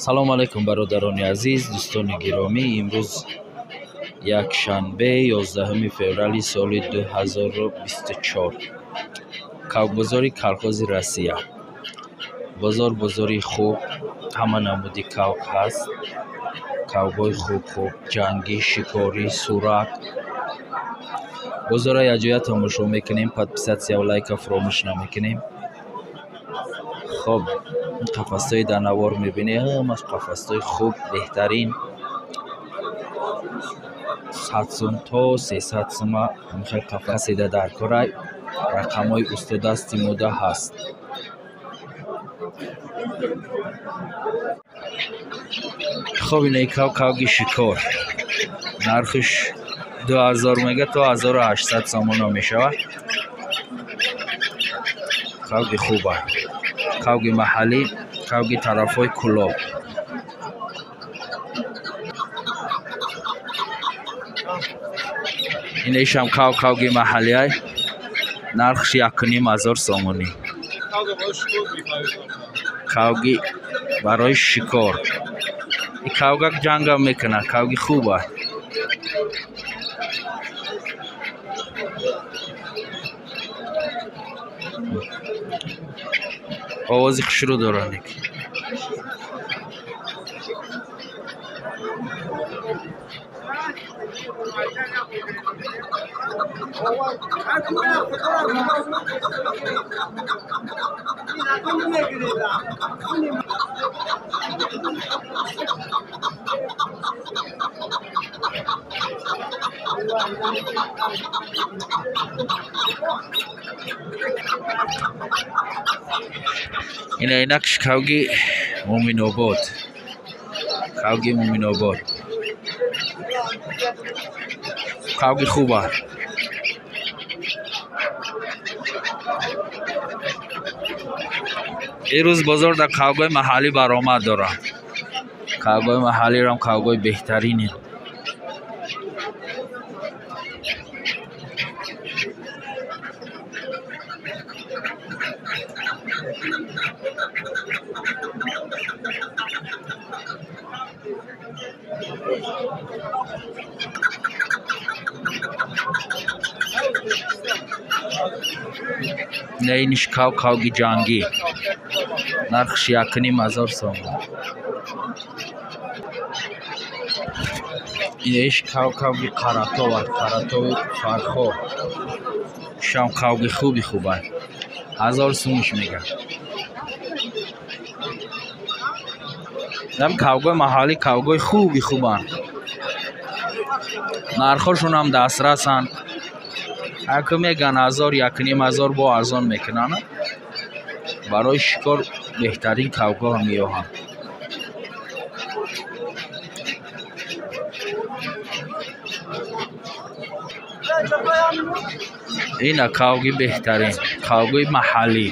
Салом алайкум, бародарони азиз, дӯстони гиромӣ. Имрӯз якшанбе, 11 феврали соли 2024. Кавкбозори колхози Россия. Бозор бозори хуб, ҳама намуди кавк ҳаст. Кавкҳои хуб-хуб, ҷангӣ, шикорӣ, сурак. Бозорро якҷоя тамошо мекунем, подписаться ва лайка фаромӯш намекунем. Хоб, қафасҳои дар навор мебинед, ҳамаш қафасҳои хуб, беҳтарин. 100 сум то 300 сума ҳамхел қафасе дар корай. Рақамҳои устодасти мода ҳаст. Хоб, инаи кавк кавки шикор. Нархиш 2000 мега то 1800 сомона мешавад. Кавки хуба. Кавки маҳаллӣ, кавки тарафҳои Кӯлоб. Инаишам кавк кавки маҳаллиай. Нархш 1500 сомонӣ. Кавки барои шикор. И кавгак ҷангам мекунад, кавги хуба. Овози хушрӯ доранд. Ина инакш кавги Муминобод. Кавги Муминобод. Кавги хуба. Ирӯз бозор дар кавгои маҳаллӣ баромад дорад. Кавгои маҳаллиам кавгои беҳтарине. Иниш кавк кавки ҷангӣ. Нархш 1500 сомон. Иниш кавк кавки Қаратов, Қаратови Фархор. Шам кавки хуби хуба. 1000 сумиш мегӯяд. Ам кавгои маҳаллӣ кавгои хуби хубанд. Нархҳошон ҳам дастрасанд. Ака мегӯянд 1000, 1500 бо арзон мекунанд. Барои шикор беҳтарин кавгоҳ меёҳанд. Ина кавги беҳтарин, кавгои маҳаллӣ,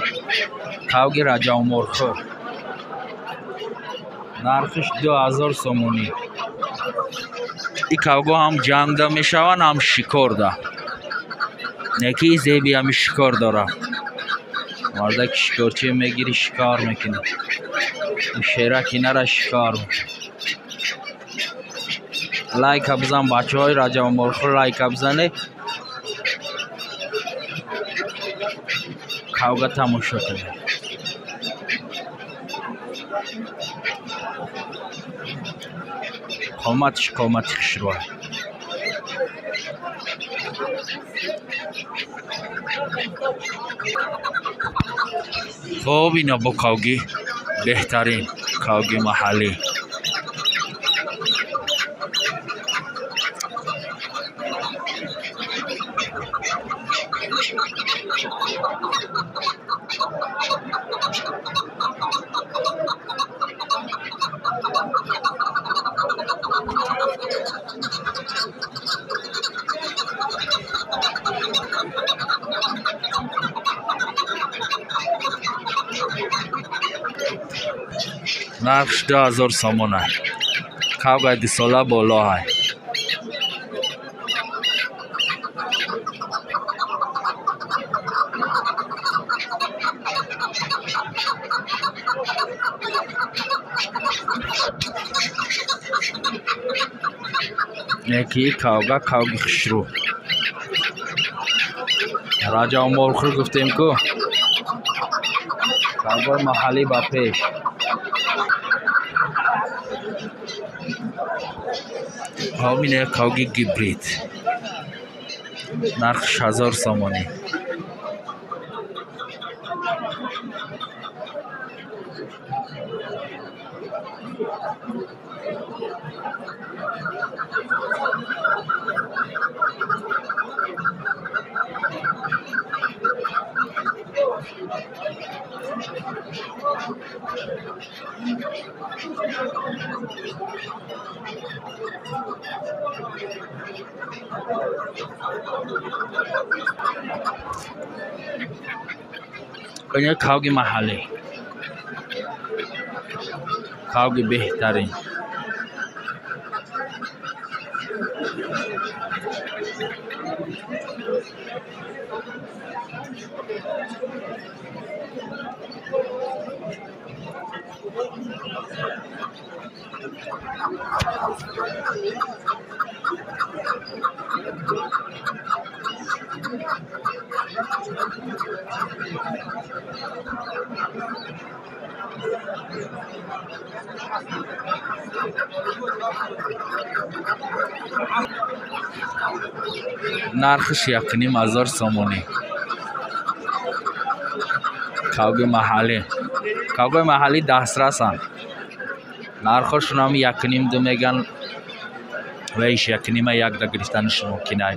кавги Раҷабморхӯр. Нархиш 2000 сомонӣ. Ин кавгоҳ ҳам ҷангда мешаванд, ҳам шикорда. Неки зеби ҳами шикор дорад. Мардаки шикорчӣ мегирӣ, шикор мекунӣ. Шераки нара шикор мекунӣ. Лайка бизан, бачаҳои Раҷабморхӯр, лайка бизане. Кавга тамошо кунед. Қоматиш қомати хушрӯ. Хоб, ина бо кавги беҳтарин, кавги маҳаллӣ. Нархш 2000 сомона. Кавгай дусола боло ҳай. Неки кавга кавги хушрӯ. Раҷаб молхӯр гуфтем ку. Кавгои маҳаллӣ ба пеш. Ҳамин кавги гибрид. Нархш 1000 сомонӣ. Ин кавги маҳаллӣ, кавги беҳтарин. Нархш 1500 сомонӣ. Кавги маҳаллӣ. Кавгои маҳаллӣ дастрасанд. Нархҳошон ҳам 1,5-2 меган, ва иш 1,5 1 да гирифтанаш мумкин ай.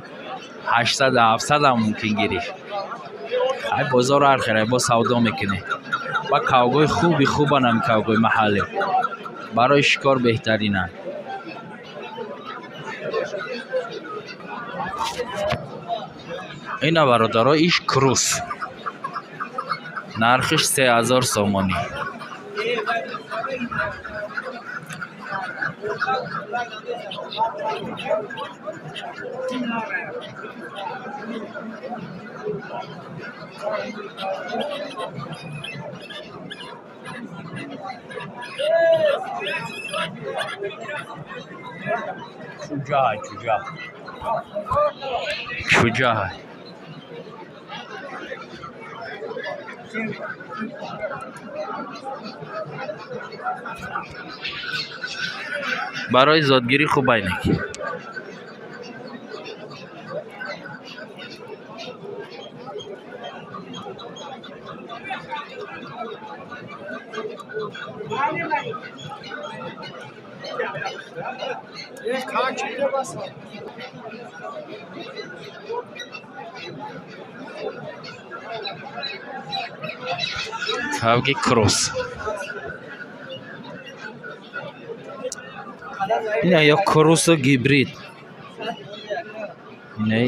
800 700 ҳам мумкин гирифт. Ай бозор ҳар хел, бо савдо мекунӣ. Ва кавгои хуби хубанд ҳам кавгои маҳаллӣ. Барои шикор беҳтаринанд. Ина бародаро, иш крус. Нархиш 3000 сомонӣ. Чуҷа, чуҷа. Чуҷа. Барои зодгирӣ хуб айнак. Кавги кросс. Ина ё кроссу гибрид. Ина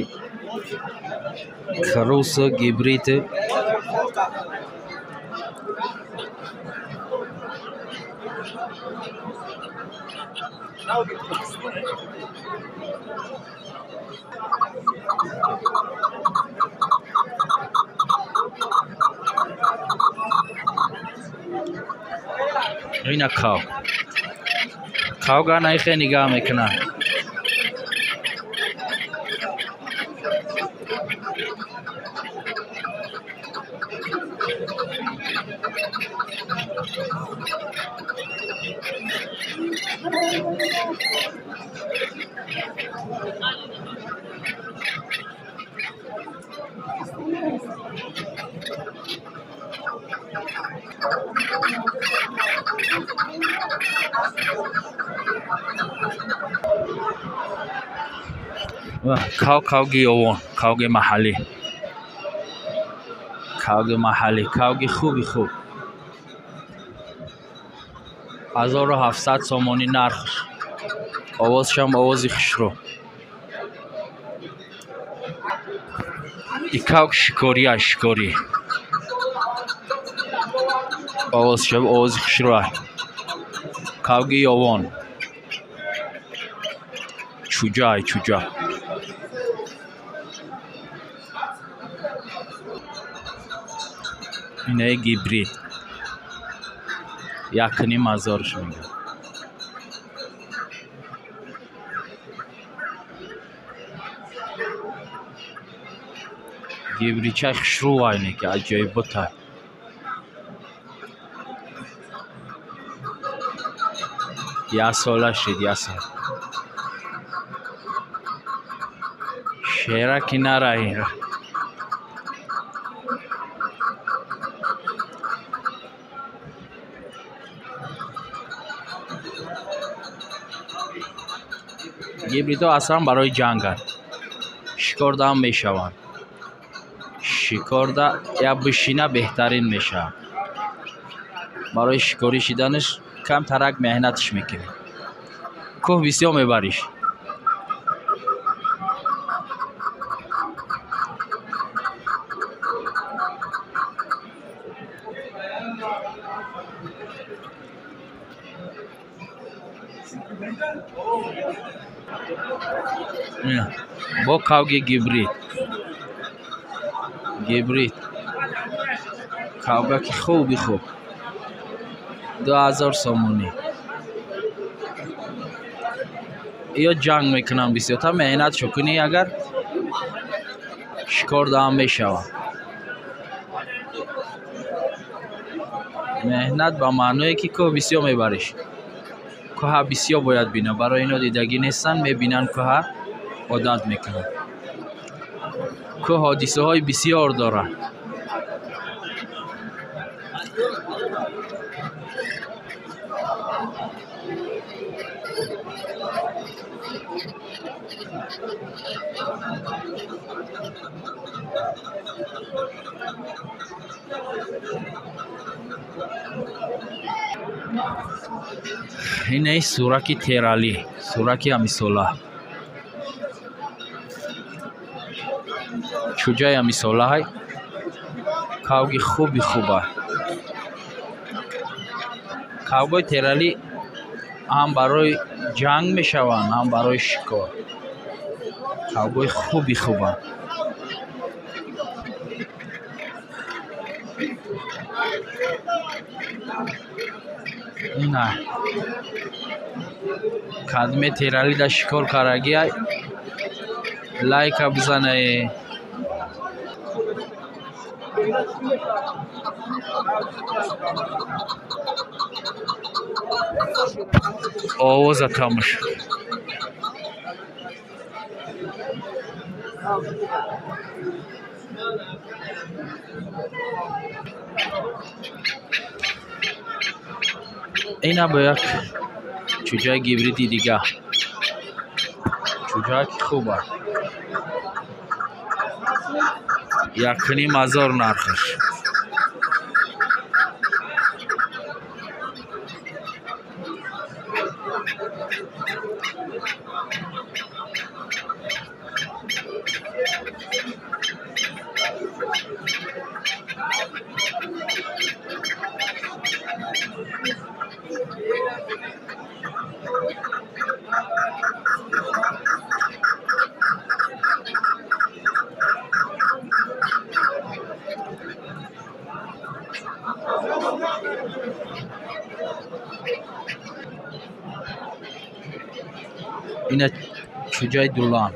кроссу гибрид. Ина кав. Кавга найхе нигаҳ мекунад. Кав кавги ёвон, кавги маҳаллӣ. Кавги маҳаллӣ, кавги хуби хуб. 1700 сомонӣ нархш. Овозшам овози хушрӯ. И кавг шикория, шикорӣ. Овозшам овози хушрӯ. Кавги ёвон. Чуҷа, чуҷа. Инаи гибрид. 1500 мегӯяд. Гибридчаи хушрӯ ки аҷоибота. Як сола шид, як сол. Шераки нараҳи. Гибридҳо аслан барои ҷанганд. Шикорда ҳам мешаванд. Шикорда як бишина беҳтарин мешавад. Барои шикорӣ шиданаш камтарак меҳнатш мекунӣ. Кӯҳ бисёр мебариш. Бо кавги гибрид. Гибрид. Кавгаки хуби хуб. 2000 сомонӣ. Ё ҷанг мекунанд бисёртар, меҳнатшо кунӣ агар шикорда ҳам мешавад. Меҳнат ба маъное ки кӯҳ бисёр мебариш. Кӯҳа бисёр бояд бина. Барои ино дидагӣ нестанд, мебинанд кӯҳа, одат мекунанд. Кӯҳ ҳодисаҳои бисёр дорад. Инаи сураки тералӣ, сураки ҳамисола. Чӯҷаи ҳамисолаҳай. Кавги хуби хуба. Кавгои тералӣ ҳам барои ҷанг мешаванд, ҳам барои шикор. Кавгои хуби хубанд. Ина кадме тералӣ да шикор карагиай лайка бизанае. Овоза тамош. Ина бо як чӯҷаи гибриди дига. Чӯҷаки хуб аст. 1500 нархаш. Ина чӯҷаи дулан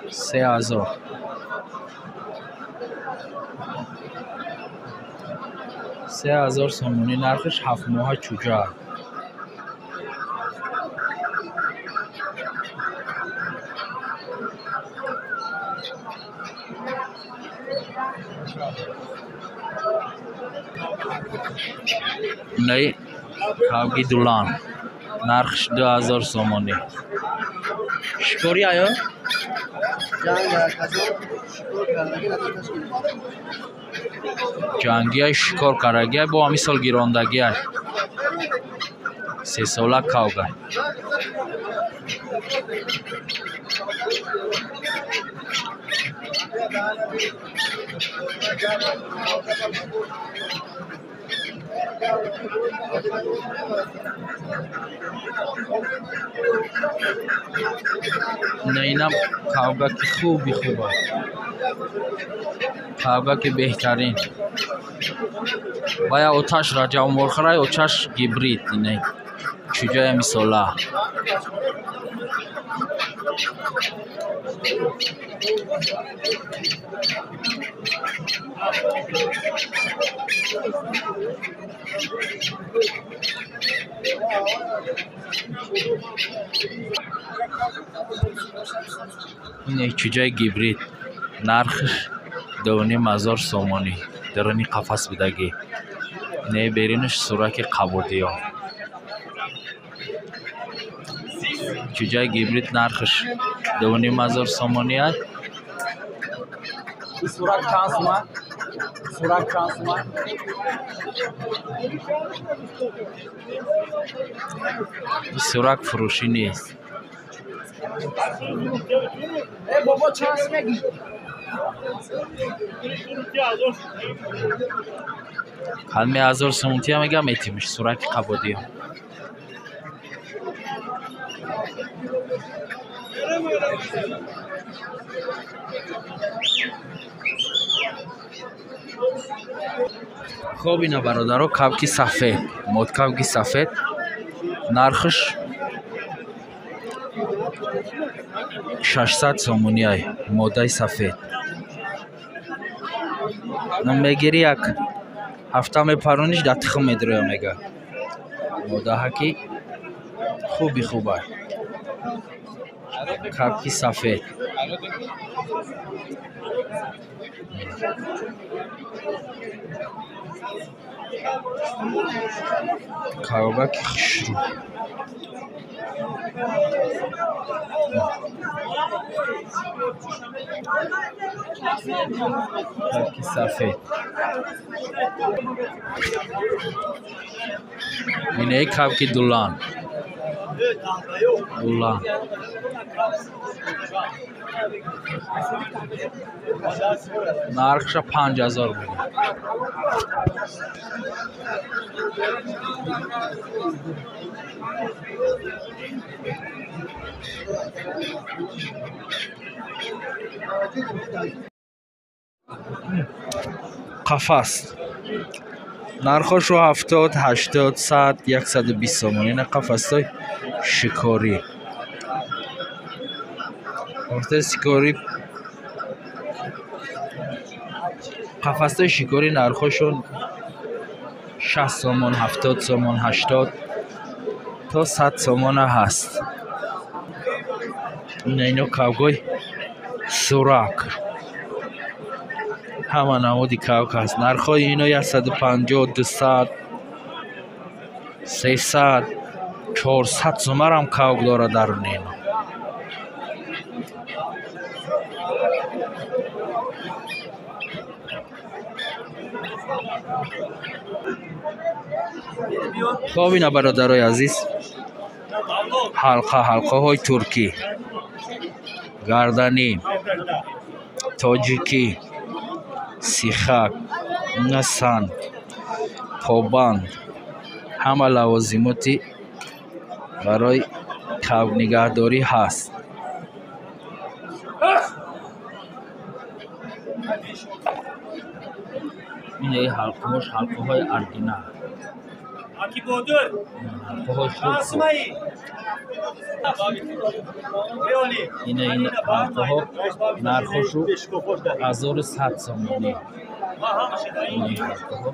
3000. 3000 сомонӣ нархаш, 7 моҳа чӯҷа. Инаи кавги дулан нархш 2000 сомонӣ. Шикорӣ аё? Ҷангиай, шикор карагиай, бо ҳамин сол гирондагиай. 3 сола кавгай. На инам кавгаки хуби хуб аст. Кавгаки беҳтарин. Бая оташ раҷабморхӯрай, оташ гибрид, ина чӯҷаи ҳамисола. Ин чӯҷаи гибрид нархш 2500 сомонӣ, даруни қафас будагӣ. Не беринаш сураки қабудиё. Чӯҷаи гибрид нархш 2500 сомонӣ аст. Сурак чанд сума? Сурак чанд сума? Сурак фурӯшӣ нест. Бобо чанд мегӣ? Калми 1000 сомонтия мегам метимиш сураки қабудиё. Хоб ина бародаро, кавки сафед, модкавки сафед нархш 600 сомонӣ ай, модаи сафед. Мегири як ҳафта мепарониш дар тухм медроя мега. Модаҳа ки хуби хубай. Кавки сафед. Кавгаки хушрӯ. Кавки сафед. Инаи кавки дулан. Дулан. Нархша 5000 буд. Қафас нархошу 70, 80, 100, 120 сомонӣ. Ина қафасҳои шикорӣ. Қафасҳои шикорӣ, қафасҳои шикорӣ нархошон 60 сомон, 70 сомон, 80 то 100 сомона ҳаст. Ина ино кавгои сурак. Ҳама намуди кавк ҳаст. Нархҳои ино 150, 200, 300, 400 сомарам кавк дорад даруни ино. Хоб ина бародарои азиз, ҳалқа, ҳалқаҳои туркӣ, гарданӣ, тоҷикӣ, сихак, насан, побанд, ҳама лавозимоти барои кавк нигаҳдорӣ ҳаст. Инаи ҳалқаҳош ҳалқаҳои аргина. Ҳалқаҳош хуб. Ина ин ҳалқаҳо нархошу 1100 сомонӣ. Ина ҳалқаҳо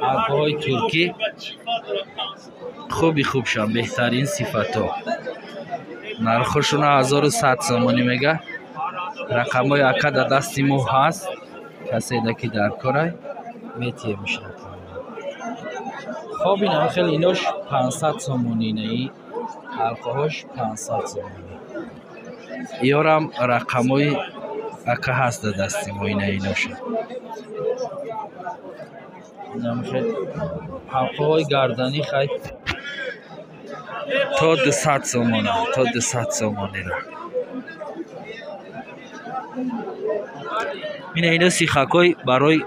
ҳалқаҳои туркӣ хуби хубшам, беҳтарин сифатҳо. Нархошуна 1100 сомонӣ мега. Рақамҳои ака дар дасти мо ҳаст. Каседа ки дар корай метиҳемш рақамҳо. Хоб ина хеле инош 500 сомонӣ, инаи ҳалқаҳош 500 сомонӣ. Иёрам рақамҳои ака ҳаст дар дасти мо, ина иноша. Ҳалқаҳои гарданӣ хай то 200 сомона, то 200 сомонира. Ина ино сихакҳои барои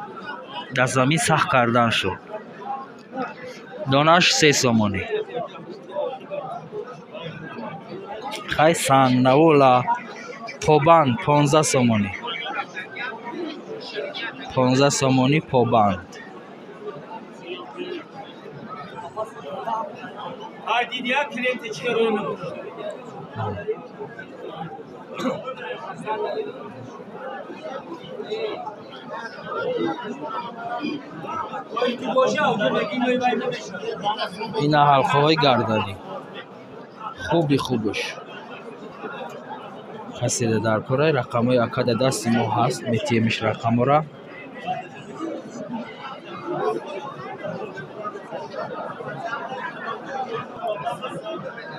дар замин сахт кардан шуд. Донаш 3 сомонӣ. Хай санг, навола, побанд 15 сомонӣ. 15 сомонӣ побанд. Ина ҳалқаҳои гарданӣ хуби хубш каседа дар кораи рақамҳои акада дасти мо ҳаст, метиҳемиш рақамҳоро.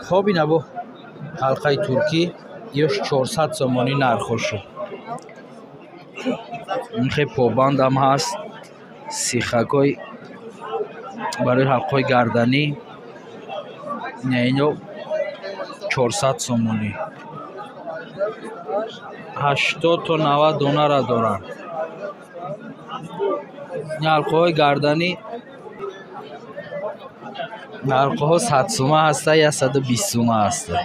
Хоб ина бо ҳалқаи туркӣ ёш 400 сомонӣ нархошу. Инхе побандам ҳаст, сихакҳои барои ҳалқаҳои гарданӣ ино 400 сомонӣ. 80 то 90 донара доранд. Ин ҳалқаҳои гарданӣ ҳалқаҳо 100 сума ҳаста, 120 сума ҳаста.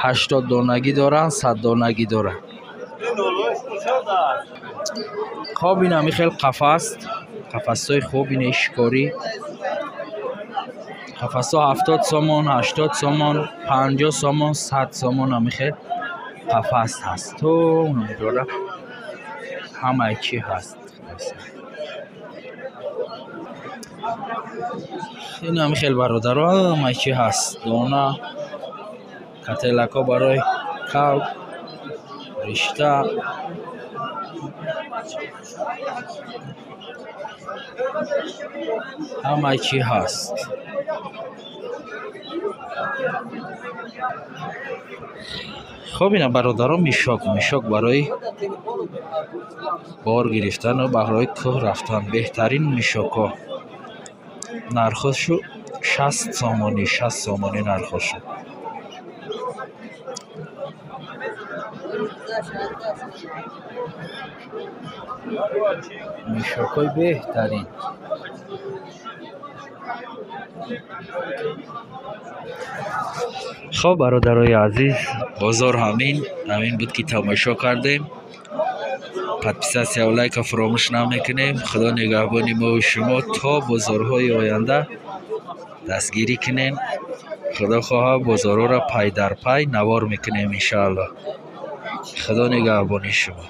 80 донагӣ доранд, 100 донагӣ доранд. Хоб ин ҳами хел қафаст, қафасҳои хуб ин шикорӣ. Қафасҳо 70 сомон, 80 сомон, 50 сомон, 100 сомон ҳами хел қафас ҳаст. То онҷора ҳамаи чӣ ҳаст. Ин ҳами хел бародаро ҳамаи чӣ ҳаст. Дона, кателакҳо барои кав, ришта. Ҳамаи чӣ ҳаст. Хоб ина бародаро мишок, мишок барои бор гирифтану барои кӯҳ рафтан беҳтарин мишокҳо. Нархошу 60 сомонӣ, 60 сомонӣ нархошу. Мишокҳои беҳтарин. Хоб бародарои азиз, бозор ҳамин буд ки тамошо кардем. Подписатсия ва лайка фаромӯш намекунем. Худо нигаҳбони мову шумо то бозорҳои оянда дастгирӣ кунем. Худо хоҳад бозорҳоро пай дар пай навор мекунем иншааллоҳ. Худо нигаҳбони шумо.